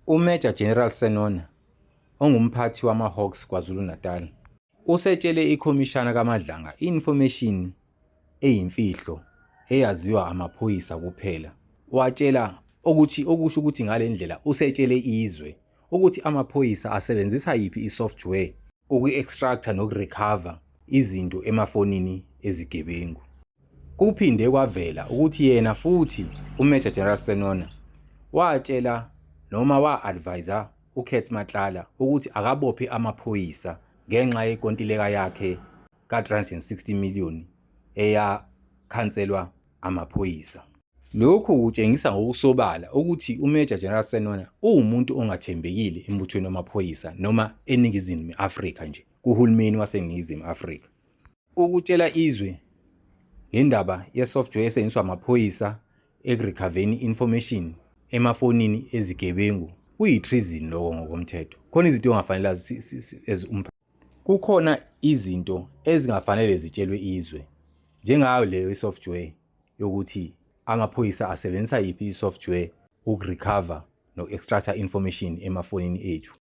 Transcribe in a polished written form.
UMajor General Senona, ongumphathi wama-Hawks KwaZulu-Natal, usetshele ikhomishana kaMadlanga i-information eyimfihlo eyaziwa amaphoyisa kuphela. Watshela ukuthi okusho ukuthi ngale ndlela usetshele izwe ukuthi amaphoyisa asebenzisa yiphi i-software uku-extracta noku-recover izinto emafonini ezigebengu. Kuphinde kwavela ukuthi yena futhi uMajor General Senona watshela noma wa-advisa uCat Matlala ukuthi akabophe amaphoyisa ngenxa yekontileka yakhe ka-360 million eyakhanselwa amaphoyisa. Lokhu kutshengisa ngokusobala ukuthi uMajor General Senona uwumuntu ongathembekile embuthweni wamaphoyisa noma eNingizimu Afrika nje, kuhulumeni waseNingizimu Afrika. Ukutshela izwe ngendaba ye-software esetshenziswa amaphoyisa ekurikhaveni information emafonini ezigebengu kuyi-treason lokho ngokomthetho. Khona izinto ongafanele as kukhona izinto ezingafanele zitshelwe izwe njengayo leyo i-software yokuthi amaphoyisa asebenzisa yiphi i-software ukurecover noku-extracta information emafonini ethu.